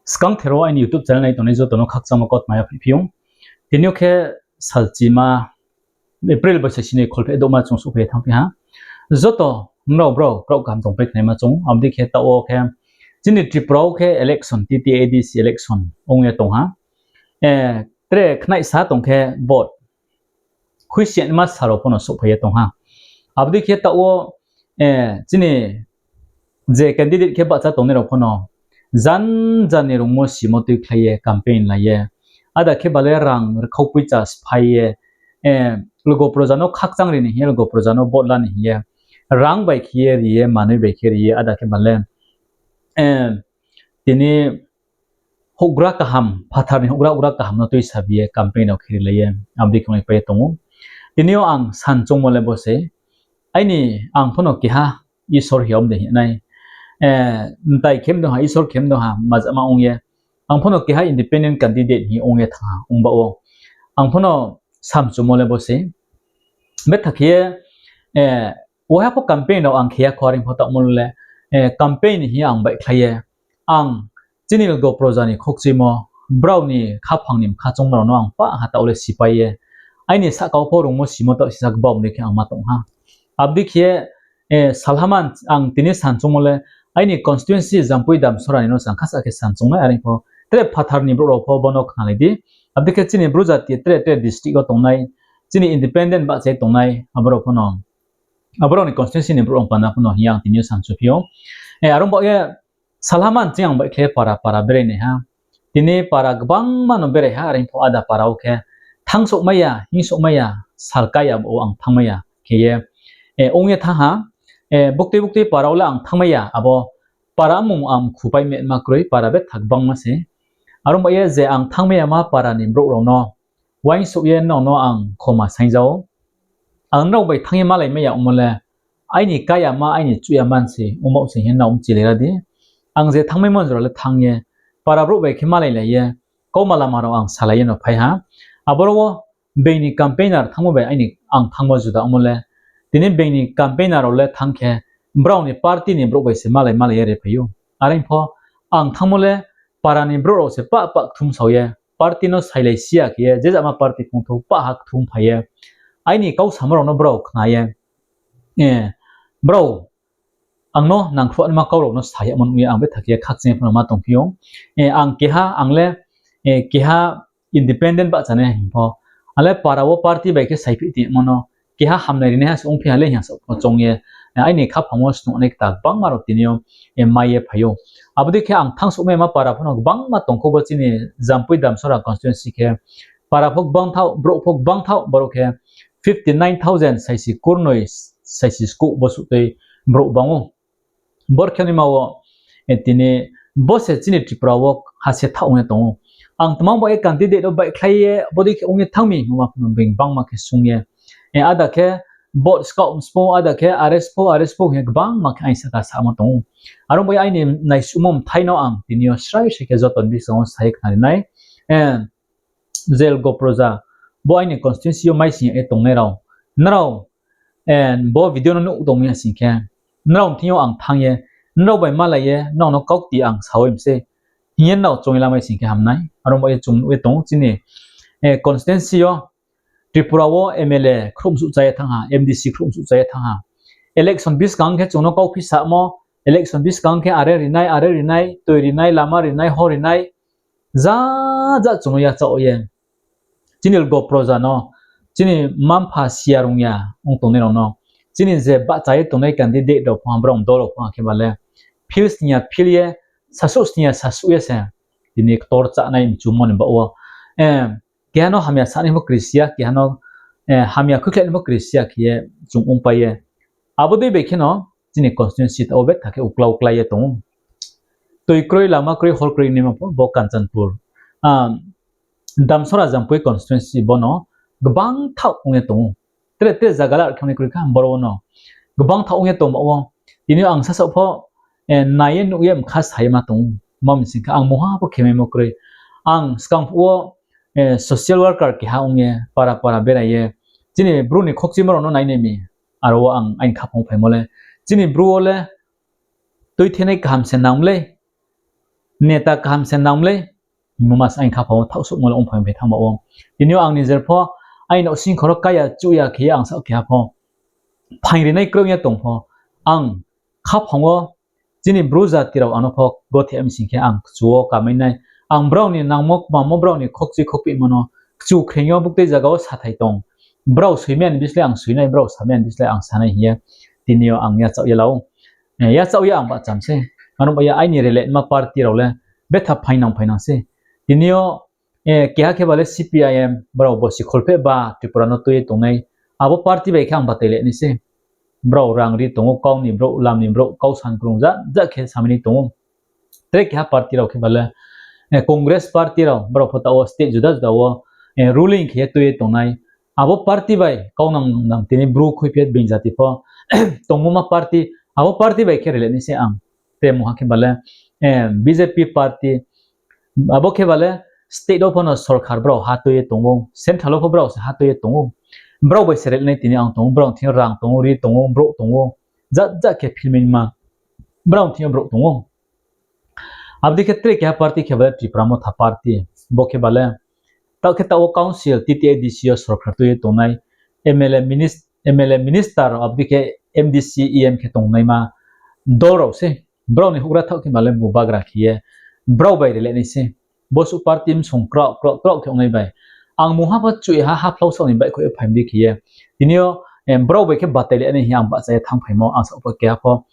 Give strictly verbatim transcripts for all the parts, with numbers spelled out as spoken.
Skang thero aini YouTube channel nai tongnai joto no khakchangmo kautma yaphaihphi ou. Tini yo khe salchima April baisa sini kholpheh douhma chung souhphai ye thanngphi ha. Joto nrao brao kraoh kaham tongpai khnaima chung, abo dei khe taoh wo khe chini Tripura wo khe election, T T A D C election ong ye tong ha. Tre khnaihsa tong khe vote khuisoingma sal rao pho no souhphai ye tong ha. Abo dei khe taoh wo chini je candidate khe bahcha tongnai rao pho no jan jan ni rungmo simo tuikhlai ye campaign lai ye, ada khe ba le rang rkhau poicha sphái ye, logo proja no khakchang ri ni hing ye, logo proja no vote la ni hing ye, rang bai khe ye ri ye, manoi bai khe ri ye, ada khe ba le tini houhgra kaham, phathar ni houhgra, houhgra kaham no tuisa bi ye campaign rao khe rilai ye, abo dei khe ongpai ye tong ou. Tini yo ang san choungmo le bo se, aini, ang pho no keha Isor hing ya om de hing nai, mtai khe mdong ha, Isor khe mdong ha, majama ong ye, ang pho no keha independent candidate hing ong ye thanng ha, ongba wo ang pho no samchumo le bo se, betha khe ye, waiha pho campaign rao ang khe ya kho, are pho taohmo le campaign hing ye ang baihkhlai ye, ang chini logo proja ni khokchuimo, brao ni khaphang ni mkha choungmo rao no ang pah ha taoh le sipai ye, aini sahka wo pho rungmo simo taoh sisa kbao ni khe ang ma tong ha. Abo dei khe salha man ang tini san choungmo le, aini constituency Jampui Damsora ni no se ang khasa khe san choung nai, are pho tre phathar ni brouh rao pho bo no khnalai di. Abo dei khe chini Bru jati tre tre district wo tongnai, chini independent bahcha ye tongnai, abo rao pho no, abo rao ni constituency ni brouh rao panda pho no hing ye ang tini yo samchuphi ou. Are ong baoh ye salha man ching ang baihkhlai para para berai nai ha. Tini para gbangma no berai ha, are pho ada para wo khe thanngsouhmai ya, hingsouhmai ya, sal kai ya bo ang thanngmai ya khe ye ong ye thanng ha. Buktui buktui para wo le ang thanngmai ya, abo para mung ang khupai metma kroi, para betha gbangma se. Are ong baoh ye je ang thanngmai yama para ni brouh rao no uaingsouh ye nrao no ang khoma saingja ou. Ang nrao bai thanng ye malaimai ya ongmo le, aini kai yama, aini chuh yama se ongbaoh se hing ye nrao mchilai ra di. Ang je thanngmaimo jora le thanng ye, para brouh bai khe malailai ye, kauma lama rao ang salai ye no phai ha. Aboro wo being ni campaigner thanngmo bai aini ang thanngmo juda ongmo le, tini being ni campaigner rao le thanng khe, brao ni party ni brouh bai se malai malai ye rephai ou. Are pho ang thanngmo le para ni brouh rao se pah pah kthum sao ye, party no sailai si ya khe ye, je jama party phung thou pah ha kthum phai ye, aini kau samo rao no brao khna ye, brao ang no nangkhruh naima kau rao no sa yagmo nuh ye ang betha khe ye khakchang ye pho no ma tongphi ou. Ang keha, ang le keha independent bahchanai hing pho, ang le para wo party bai khe saiphi tongmo no, keha hamnai rinaiha se ongphi ha le hing sa pho choung ye, aini khaphang wo snungnai kta gbangma rao tini yo mai ye phai ou. Abo dei khe ang thanngsouhmaima para pho no gbangma tongkhou bo chini Jampui Damsora constituency khe, para pho gbang thaoh, brouh pho gbang thaoh, boro khe fifty nine thousand saisi kurnoi saisi skuh bo suh tui brouh bang ou. Bor khe naima wo, tini bo se chini Tripura wo ha se thaoh ong ye tong ou. Ang tma bai ye candidate rao baihkhlai ye, bo dei khe ong ye thanng mi, hingma pho no being gbangma khe sung ye, ada khe vote skaoh mspo, ada khe arrest pho, arrest pho hing ye gbangma khe aini sahka samo tong ou. Are ong bai aini naisuhmo mthai no ang tini yo srai srai khe joto ni buskang wo sa ye khnari nai. Je logo proja, bo aini constituency yo maising ye tongnai rao, nrao bo video no nuh tongmi ya sing khe, nrao ni thing yo ang thanng ye, nrao bai malai ye nrao no kaukti ang sa oi mi se hing ye nrao choung ye lamai sing khe ham nai. Are ong bai ye chung nuh ye tong ou chini constituency yo Tripura wo M L A khrouh msuh chá ye thanng ha, M D C khrouh msuh chá ye thanng ha. Election buskang khe chung no kauphi samo, election buskang khe are ri nai, are ri nai, toi ri nai, lama ri nai, hor ri nai, ja ja chung no yachaoh ye, chini logo proja no, chini mma-mpha siya rung ya ong tongnai rao no, chini je bahcha ye tongnai candidate rao pho, brao dol rao pho khe ba le, feel sning ya feel ye, sasuh sning ya sasuh ye se tini ktor chánai mchumo ni baoh wo, keha no hamya sanai pho kri si ya, keha no hamya khuikhlai nai pho kri si ya khe ye chung ongpai ye. Abo dei bai kheno chini constituency taoh wo betha khe uklau klái ye tong ou. Toi kroi, lama kroi, hor kroi naima pho bo Kanchanpur, Damsora Jampui constituency bo no gbang thaoh ong ye tong ou. Tre tre zaga le ar khe ong ni kroi kha, boro wo no gbang thaoh ong ye tong ba wo. Tini yo ang sasaoh pho nai ye nuh ye mkha sa ye ma tong ou. Ma mi sing khe ang mungha pho khemaimo kroi. Ang skang phuh wo social worker keha ong ye para para berai ye chini Bru ni khokchimo rao no nainai mi. Aro wo ang aini khaphang phaimo le, chini Bru wo le tuithenai kaham se nang mlei. neta kaham se nang mlei, hingmo ma se aini khaphang wo thaohsouhmo le ongphai phai thanng ba wo. Tini yo ang nijer pho, aini nouhsingkhor wo kaya chuh ya khe ye ang saoh keha pho phaing rinai kroi ye tong pho, ang khaphang wo chini Bru jati rao ang no pho gothe mi sing khe ang kchu wo kamai nai. Ang brao ni nangmo kmamo, brao ni khokchi khokpehmo no kchu khreing yo buktui zaga wo sathai tong. Brao soimai ni bislái ang soi nai, brao samai ni bislái ang sa nai hing ye tini yo ang yachaoh ye la ou. Yachaoh ye ang bahcham se. Ano ba ye aini relate ma party rao le betha phaingnang phaingnang se. Tini yo keha khe ba le C P I M, brao bosi kholpheh ba Tripura no tui ye tongnai. Abo party bai khe ang batai le nai se. Brao rang ri tong ou, kau ni brouh, lam ni brouh, kau san krung ja ja khe samai ni tong ou. Tre keha party rao khe ba le Congress party rao, brao pho taoh wo state juda juda wo ruling khe ye tui ye tongnai. Abo party bai kau nang nang tini Bru khuiphi being jati pho tongmo ma party, abo party bai khe relate nai se ang. Tre mungha khe ba le B J P party, abo khe ba le state wo pho no sorkar brao ha tui ye tong ou, central wo pho brao se ha tui ye tong ou. Brao bai se relate nai tini ang tong ou, brao thing yo rang tong ou, ri tong ou, brouh tong ou, ja ja khe philmai ma brao thing yo brouh tong ou. Abo dei khe tre keha party khe ba le Tipra Motha party, bo khe ba le taoh khe taoh wo council, T T A D C yo sorkar tui ye tongnai, M L A, minister, abo dei khe M D C, E M khe tongnaima dol rao se. Brao ni houhgra thaoh khe ba le bubagra khe ye brao bai relate nai se. Bo suh party msong kraoh kraoh kraoh khe ongnai bai, ang mungha pho chuiha haphlausaoh ni baihkhouh ye phaimo dei khe ye, tini yo brao bai khe batai le nai hing ye ang bahcha ye thanngphaimo, ang saoh pho keha pho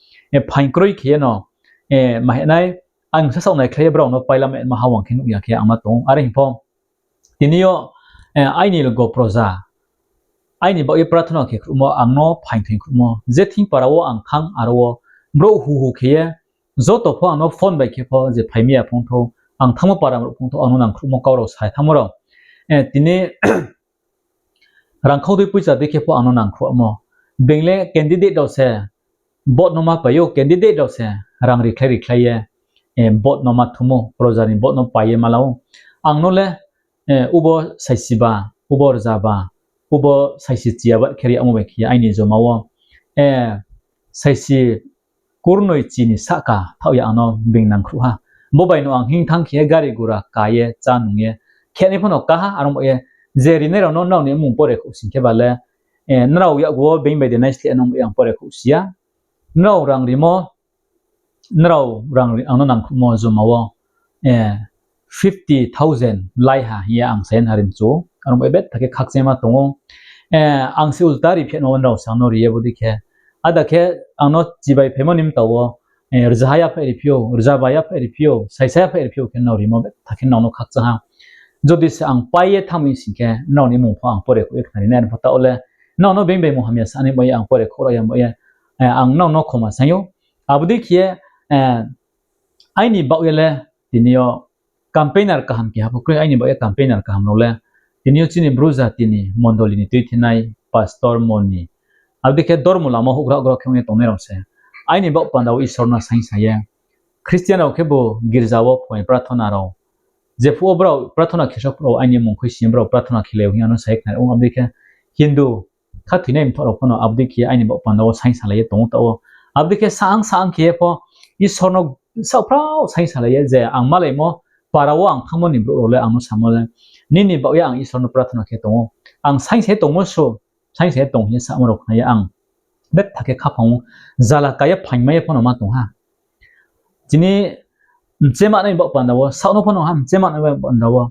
phaing kroi khe ye no, mahenai, ang sasaoh naikhlai ye brao no pailamai ma hawang khe nuh ya khe ang ma tong ou. Are hing pho, tini yo aini logo proja, aini baoh ye prathona khe khruhmo, ang no phaing thoing khruhmo, je thing para wo ang thanng aro wo, brouh hu hu khe ye, joto pho ang no phone bai khe pho, je phai mi ya phung thou, ang thanngmo para brouh phung thou, ang no nangkhruhmo kau rao sai thanngmo rao. Tini rangkhau dei poicha dei khe pho ang no nangkhruhmo. Being le candidate rao se vote no ma pai ou, candidate rao se rang rikhlai rikhlai ye vote no ma thumo, proja ni vote no pai ye ma la ou. Ang no le ubo saisi ba, ubo rza ba, ubo saisi chi ya ba khe ri yagmo bai khe ye aini joma wo saisi kurnoi chi ni sahka thaoh ya ang no being nangkhruh ha. Bo bai no ang hing thanng khe ye gari gura ka ye, chá nung ye, khenai pho no ká ha, are ong ba ye je rinai rao no nrao ni mmung pore khouh sing khe ba le, nrao yakgu wo being bai de naisleh nung bai ang pore khouh si ya. Nrao rang rimo, nrao rang ri-, ang no nangkhruhmo joma wo fifty thousand lai ha hing ye ang sa ye nari mchu. Are ong bai betha khe khakchangma tong ou. Ang se ulta ri phi no nrao se ang no ri ye bo dei khe. Ada khe ang no chibai phaimo ni mta wo, rzaha yaphaih ri phi ou, rzaba yaphaih ri phi ou, saisa yaphaih ri phi ou khe nrao rimo betha khe nrao no khakchang ha. Jodi se ang pai ye thanng mi sing khe, nrao ni mmung pho ang pore khouh ye khnari nai, are pho taoh le nrao no being bai mungha hamya sa nai ba ye ang pore khouh ra ya ba ye, ang nrao no khoma saing ou. Abo dei khe ye, aini baoh ye le tini yo campaigner kaham keha pho kroi, aini baoh ye campaigner kaham rao le tini yo chini Bru jati ni mondoli ni tuithinai pastor mol ni, abo dei khe dormo lama houhgra houhgra khe ong ye tongnai rao se. Aini baoh panda wo Isor no saingsa ye, Christian rao khebu girza wo phai prathona rao, jephuh wo brao prathona khe so phuh rao aini mmung khui sing ye brao prathona khe lai ou hing ye ang no sa ye khnari ou. Abo dei khe Hindu khathoinai mthoh rao pho no abo dei khe aini baoh panda wo saingsa lai ye tong ou taoh wo. Abo dei khe saang saang khe ye pho Isor no saohphrao saingsa lai ye je ang malaimo para wo ang thanngmo ni brouh rao le ang no samo le, nini baoh ye ang Isor no prathona khe tong ou. Ang saingsa ye tongmo so, saingsa ye tong hing ye samo rao khna ye ang betha khe khaphang wo jala ka ye phaingmai ye pho no ma tong ha. Chini mchemanai baoh panda wo, saoh no pho no ha mchemanai baoh panda wo,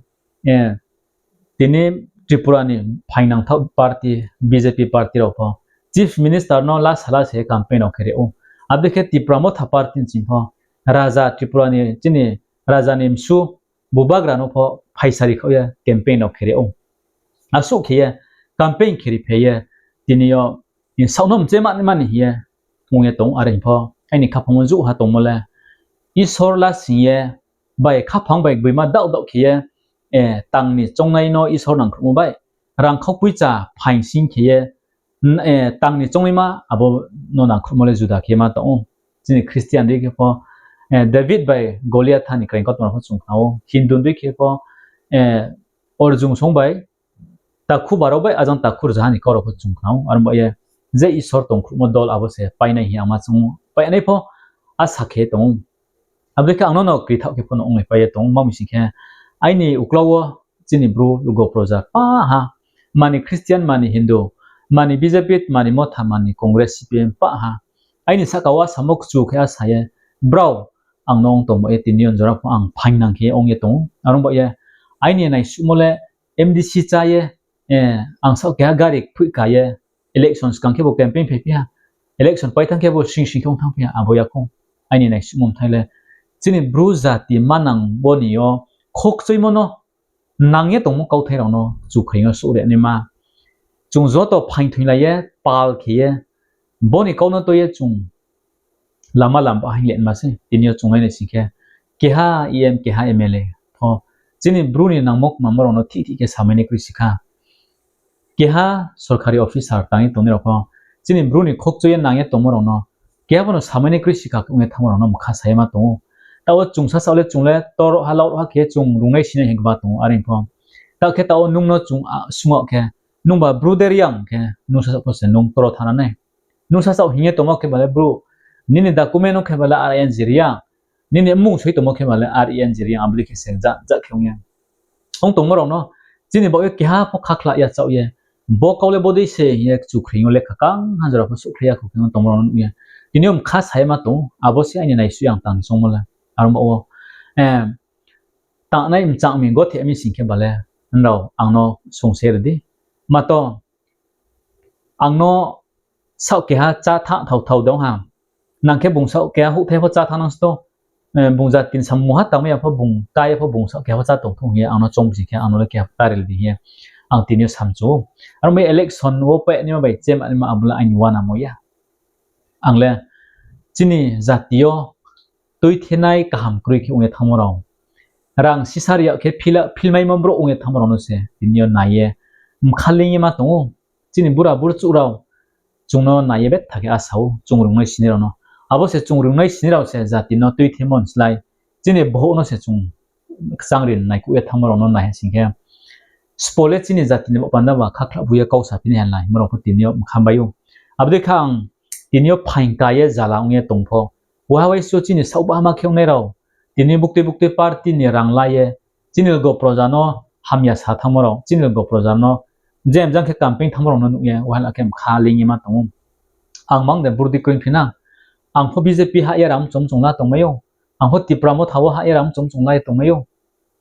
tini Tripura ni phaingnangthaoh party, B J P party rao pho Chief Minister no lasa lasa ye campaign rao khe ri ou. Abo dei khe Tipra Motha party ni ching pho raja Tripura ni, chini raja ni msu bubagra no pho phaisari khaoh ye campaign rao khe ri ou. Asuh khe ye campaign khe ri phai ye tini yo saoh no mchemanai mani hing ye ong ye tong ou. Are hing pho aini khaphang wo jouhha tongmo le Isor lasing ye bai khaphang bai gboima daoh daoh khe ye, tang ni choungnai no Isor nangkhruhmo bai, rangkhau poicha phaing sing khe ye, tang ni choungnaima abo no nangkhruhmo le juda khe ma tong ou. Chini Christian dei khe pho David bai Goliatha ni kraing kautma rao pho chung khna ou. Hindu dei khe pho Arjun song bai takhu barao bai ajang takhu rzaha ni kau rao pho chung khna ou. Aro ba ye je Isor tongkhruhmo dol abo se painai hing ye ang ma chung ou. Painai pho asa khe tong ou. Abo dei khe ang no no krithaoh khe pho no onglaipai ye tong ou, ma mi sing khe aini uklau wo chini Bru lugo proja pa ha, mani Christian, mani Hindu, mani B J P, mani Motha, mani Congress, C P M pa ha. Aini sahka wo asamo kchu khe asa ye, brao ang no ong tongmo ye tini yo jora pho ang phaingnang khe ong ye tong ou. Are ong ba ye aini naisuhmo le M D C chá ye, ang saoh keha gari kphoih ka ye, election skang khe bo campaign phaiphi ha, election pai thanng khe bo sing sing khe ong thanngphi ha, abo yakhou aini naisuhmo mthai le chini Bru jati manang wo ni yo khokchoimo no nang ye tongmo kauthai rao no kchu khaing yo souhri naima. Chung joto phaingthoinglai ye, pal khe ye, bo ni kau no tui ye chung lama lam ba haing le ma sei. Tini yo chung nai nai sing khe, keha E M, keha M L A pho chini Bru ni nangmo kmamo rao no thih thih khe samai nai kroi si kha. Keha sorkari officer tang ye tongnai rao pho chini Bru ni khokchoi ye nang ye tongmo rao no keha pho no samai nai kroi si kha khe ong ye thanngmo rao no mkha sa ye ma tong ou. Taoh wo chung sasaoh le chung le toro ha, lauro ha khe chung rungnai sinai hing kba tong ou, are pho. Taoh khe taoh wo nung no chung, a, sung yag khe, nungba Bru de Reang khe, nung sasaoh pho se nung toro thana nai. Nung sasaoh hing ye tongmo khe ba le Bru, nini document no khe ba le R N G Reang, nini mmung soi tongmo khe ba le R E N G Reang, abo dei khe se ja, ja khe ong ye ong tongmo rao no, chini baoh ye keha pho khakhla yachaoh ye, bo kau le bodei se hing ye kchu khaing yo lekha kang ha jora pho souhkhlai ya khou khe ong tongmo rao no nuh ye. Tini yo mkha sa ye ma tong ou, abo se aini naisuh yang tang ni choungmo le. Aro ba wo, tangnai mchang mi gothe mi sing khe ba le, nrao ang no sungse ri di. Ma to, ang no saoh keha chá tha thao thao dong ha. Nang khe bung saoh keha houhthai pho chá thanng nang sto. Bung jati ni samung ha tangmai ya pho bung ká ye pho bung saoh keha pho chá tong thou hing ye ang no choung sing khe ang no le keha ta ri di hing ye ang tini yo samchu ou. Aro mi election wo pai naima bai chema naima abo le aini uanamo ya. Ang le chini jati yo tuithenai kaham kroi khe ong ye thanngmo rao, rang sisa ri yag khe phil-, philmaimo brouh ong ye thanngmo rao no se tini yo nai ye mkha leing ye ma tong ou. Chini bura burchuh rao chung no nai ye betha khe asa ou, chung rungnai sinai rao no. Abo se chung rungnai sinai rao se jati no tuithemo ni slái chini bohouh no se chung kchangri naikuh ye thanngmo rao no nai ha sing khe, sbo le chini jati ni baoh panda ba khakhla bu ye kau saphi nai ha nai hingmo rao pho tini yo mkha bai ou. Abo dei khe ang tini yo phaing ka ye zala ong ye tong pho, waha waisuh chini saoh bahama khe ongnai rao, tini buktui buktui party ni rang la ye chini logo proja no hamya sa thanngmo rao, chini logo proja no jemjang khe campaign thanngmo rao no nuh ye wahala khe mkha leing ye ma tong ou. Ang mang de burdi kroi phi na, ang pho B J P hah ye rang mchong mchong la tongmai ou, ang pho Tipra Motha wo hah ye rang mchong mchong la ye tongmai ou,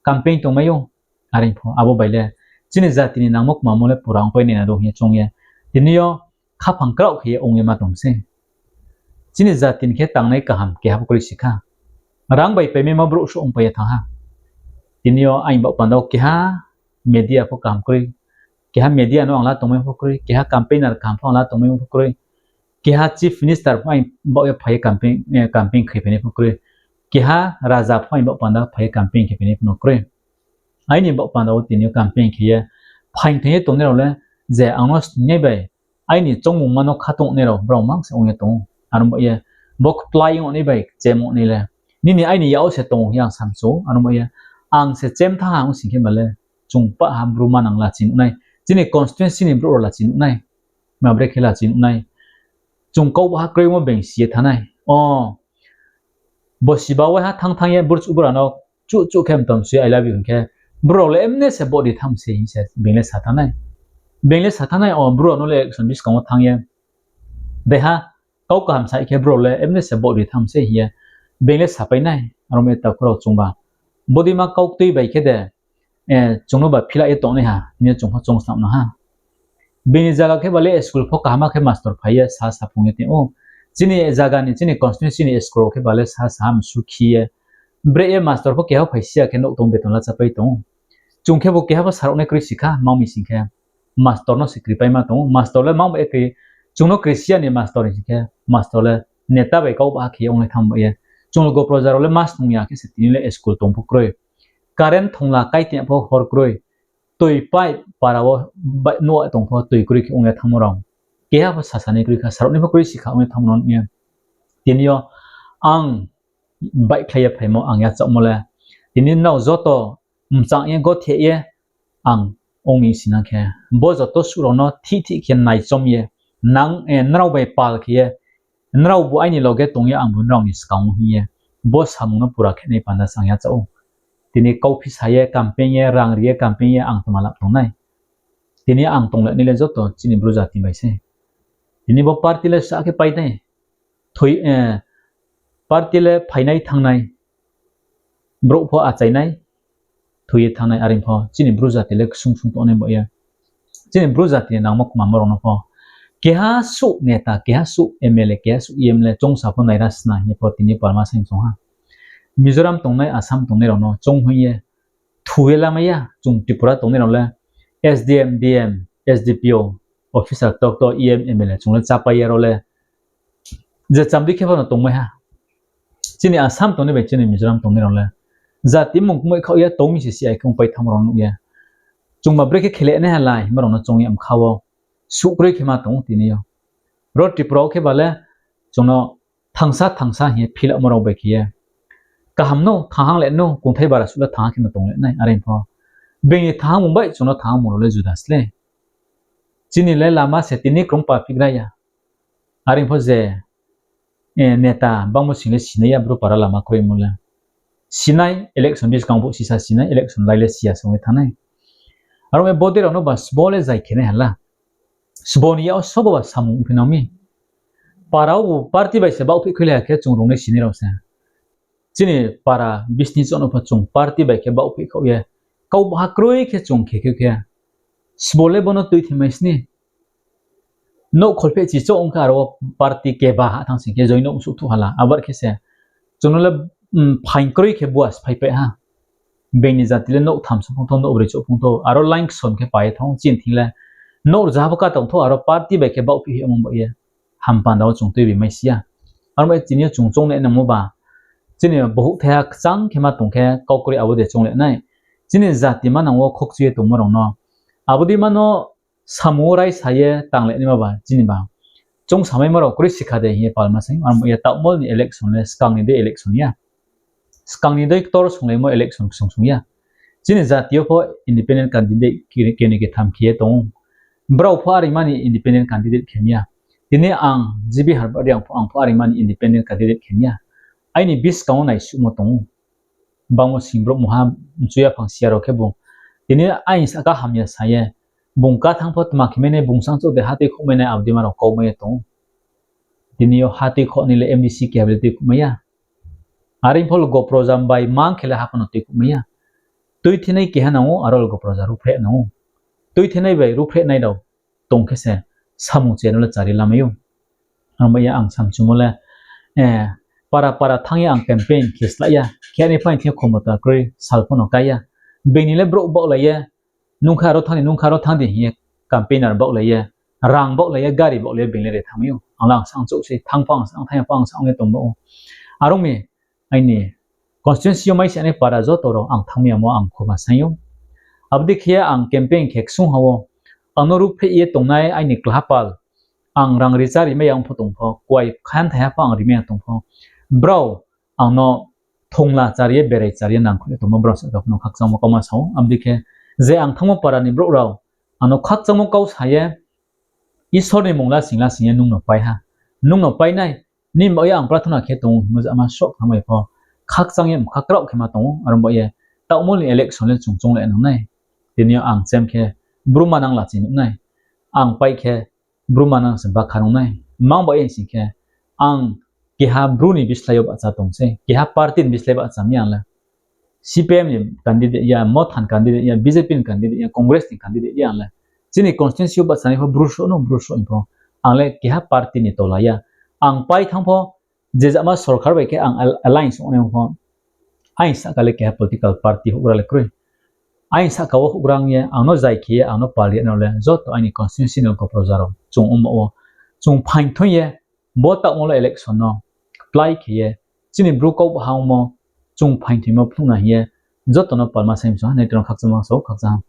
campaign tongmai ou. Are pho abo bai le chini jati ni nangmo kmamo le pura ongpai nai na do hing ye choung ye, tini yo khaphang kraoh khe ye ong ye ma tong sei. Chini jati ni khe tangnai kaham keha pho kroi si kha. Rang bai paimaimo brouh suh ongpai ye thanng ha. Tini yo aini baoh panda wo keha media pho kaham kroi, keha media no ang la tongmai pho kroi, keha campaigner kaham pho ang la tongmai pho kroi, keha chief minister pho aini baoh ye phai ye campaign, eh, campaign khe phainai pho kroi, keha raja pho aini baoh panda phai ye campaign khe phainai pho no kroi. Aini baoh panda wo tini yo campaign khe ye phaing thang ye tongnai rao le, je ang no sningnai bai aini choungmungma no kha tongnai rao brao mang se ong ye tong ou. Aro ba ye bo kplái ong nai bai chem ong nai le, nini aini yak wo se tong ou hing ye ang samchu ou. Aro ba ye ang se chem thanng ha ong sing khe ba le, chung pah ha Bru manang lachi nuh nai, chini constituency ni brouh rao lachi nuh nai, ma bre khe lachi nuh nai, chung kau baha kroimo being si ye thanng nai. O, bo siba waiha thanng thanng ye burchuh bura no chuh chuh khe mtom si I love you hing khe, brouh rao le emne se vote ri tham se hing se being le sa thanng nai. Being le sa thanng nai, o, brouh rao no le election buskang wo thanng ye, deha kau kaham sa khe brouh rao le emne se vote ri tham se hing ye being le sapai nai. Aro mi takhu rao chungba, bodeima kau ktui bai khe de, eh, chung no ba phila ye tongnai ha hing ye chung pho chung snam no ha. Bini zaga khe ba le school pho kaham khe master phai ye sa sa phung ye tong ou. Chini zaga ni, chini constituency ni school rao khe ba le sa sa msu khi ye, bre ye master pho keha phai si ya khe nouh tong beton la chápai tong ou. Chung khe bo keha pho sarao nai kroi si kha, ma mi sing khe master no se kripaima tong ou. Master le ma bai kri, chung no kri si ya ni master hing sing khe, master le neta bai kau baha khe ye onglai thanng ba ye. Chung logo proja rao le ma snung ya khe se tini le school tong pho kroi. Current thongla kai tong pho hor kroi. Tui pipe para wo bai nuh tong pho tui kroi khe ong ye thanngmo rao. Keha pho sasa nai kroi kha, sarao nai pho kroi si kha ong ye thanngmo rao nuh ye. Tini yo ang baihkhlai ye phaimo ang yachaohmo le, tini nrao joto mchang ye gothe ye ang ong ni sinang khe, bo joto suh rao no thih thih khe naichom ye, nang, eh, nrao bai pal khe ye, nraobu aini loge tong ye, angbu nrao ni skang wo hing ye, Bo samung no pura khe nai panda se ang yachaoh ou. Tini kauphi sa ye, campaign ye, rang ri ye, campaign ye ang tma lap tongnai? Tini ang tong le nai le joto chini Bru jati bai se. Tini bo party le sa khe pai nai. Thoi, eh, party le phainai thanngnai. Brouh pho achainai, thoi ye thanngnai, are pho chini Bru jati le ksung ksung tongnai ba ye. Chini Bru jati ni nangmo kmamo rao no pho keha suh neta, keha suh M L A, keha suh E M le choungsa pho naira sna hing ye pho tini palma saing choung ha. Mizoram tongnai, Assam tongnai rao no choung hoih ye thu ye lamai ya, chung Tripura tongnai rao le S D M, D M, S D P O, officer, doctor, E M, M L A chung le chápai ye rao le je chamdi khe pho no tongmai ha. Chini Assam tongnai bai chini Mizoram tongnai rao le jati mmung kmoih khaoh ye tong mi se si ai khe ongpai thanngmo rao nuh ye. Chungba brekhe khe le nai ha lai himba rao no choung ye mkha wo suh kroi khe ma tong ou tini yo. Ro Tripura wo khe ba le chung no thangsa thangsa hing ye philamo rao bai khe ye. Kaham no, thanghang le no, kungthai bara suh le thanghang khe no tong le nai, are pho. Being ni thanghang mung bai chung no thanghang mung rao le juda sle. Chini le lama se tini krung pa phigra ya. Are pho je, eh, neta bangmo sing le sinai ya, Bru para lama kroimo le. Sinai, election buskang phuh sisa sinai, election lai le siya se ong ye thanngnai. Aro ye bodei rao no ba sbo le zai khe nai ha la. Sbo ni yak wo sobo ba samung ongphi nang mi. Para wo bo party bai se baohphih khui lai ya khe chung rungnai sinai rao se. Chini para bisni chouh no pho chung party bai khe baohphih khaoh ye. Kau baha kroi khe chung khe khe khe. Sbo le bo no tuithimai sni. Nouh kholpheh chi chouh ong khe aro party keba ha thanng sing khe join nouh suh thuh ha la. Abar khe se chung no le, mm, phaing kroi khe bua se phaipai ha. Being ni jati le nouh tham suh phung thou, nouh broi suh phung thou, aro line kson khe pai ye thanng chini thing le. Nouh rzaha pho ka tong thou, aro party bai khe baohphih himo ba ye. Ham panda wo chung tuibi mai si ya. Aro bai tini yo chung choung nai nangmo ba. Chini bohouh thaiha kchang khe ma tong khe kau kroi abo de choung le nai. Chini jati manang wo khokchu ye tongmo rao no. Abo dei ma no samung wo raisa ye tang le naima ba chini ba. Choungsamaimo rao kroi sikha de hing ye palma saing, aro ye taohmol ni election le skang ni dei election ya. Skang ni dei ktor songlaimo election ksung sung ya. Chini jati yo pho independent candidate kini ketham khe ye tong ou. Brao pho areima ni independent candidate khe mi ya. Tini ang G B Harbari ang pho, ang pho areima ni independent candidate khe mi ya. Aini buskang wo naisuhmo tong ou. Bangmo sing brouh mungha mchu yaphang siya rao khe bung. Tini aini sahka hamya sa ye. Bung ka thanng pho tma khe mai nai, bung sangchouh de ha tuikhouhmai nai, abo dei ma rao kaumai ye tong ou. Tini yo ha tuikhouh ni le M D C keha bai le tuikhouhmai ya. Are pho logo proja bai mang khe le ha pho no tuikhouhmai ya. Tuithinai keha nang ou, aro logo proja ruhphreh nang ou. Tuithinai bai ruhphreh nai rao tong khe se samung che no le chari lamai ou. Ang bai ye ang samchumo le, eh, para para thanng ye ang campaign khe slái ya. Khe ani phaing thing yo khomota kroi sal pho no kái ya. Being ni le brouh baohlai ye, nung kha aro thanng di, nung kha aro thanng di hing ye campaigner baohlai ye, rang baohlai ye, gari baohlai ye being le re thanngmai ou. Ang le ang sangchouh se, thanng pho ang sa, ang thanng ya pho ang sa ong ye tong ba ou. Are ong mi, aini constituency yo mai se ani para joto rao ang thanngmai yamo ang khoma saing ou. Abo dei khe ye ang campaign khe ksung ha wo, ang no ruhphreh ye tongnai aini klaha pal, ang rang ri chá rimai ya ong pho tong pho, kuai khan thaiha pho ang rimai ya tong pho, brao ang no thongla chari ye, berai chari ye nangkhruh ye tongmo brao se kha pho no khakchangmo kauma sa ou. Abo dei khe je ang thanngmo para ni brouh rao ang no khakchangmo kau sa ye, Isor ni mung lasing lasing ye nung no pai ha. Nung no pai nai, nini baoh ye ang prathona khe tong ou hingmo jama soh kha mai pho, khakchang ye mkha kraoh khe ma tong ou, aro baoh ye taohmol ni election le chung choung le nang nai. Tini yo ang chem khe Bru manang la ching nuh nai. Ang pai khe Bru manang se bakha nung nai. Mang baoh ye sing khe, ang keha Bru ni bislái yo bahcha tong se, keha party ni bislái bahcha mi ang le. C P M ni candidate ya, Motha ni candidate ya, B J P ni candidate ya, Congress ni candidate ya ang le. Chini constituency yo bahcha nai pho Bru souh no, Bru souh hing pho. Ang le keha party ni tola ya. Ang pai thanng pho, je jama sorkar bai khe ang al-, alliance ong nai pho. Aini sahka le keha political party houhgra le kroi. Aini sahka wo houhgra ong ye, ang no zai khe ye, ang no pal ri nai rao le, joto aini constituency ni logo proja rao, chung ongba wo, chung phaing thoing ye, bo taohmol election no, apply khe ye, chini Bru kau baha ongmo, chung phaing thoingmo phnuh na hing ye, joto no palma saing msong ha, nai tong khakchangmo sa ou, khakchang ha.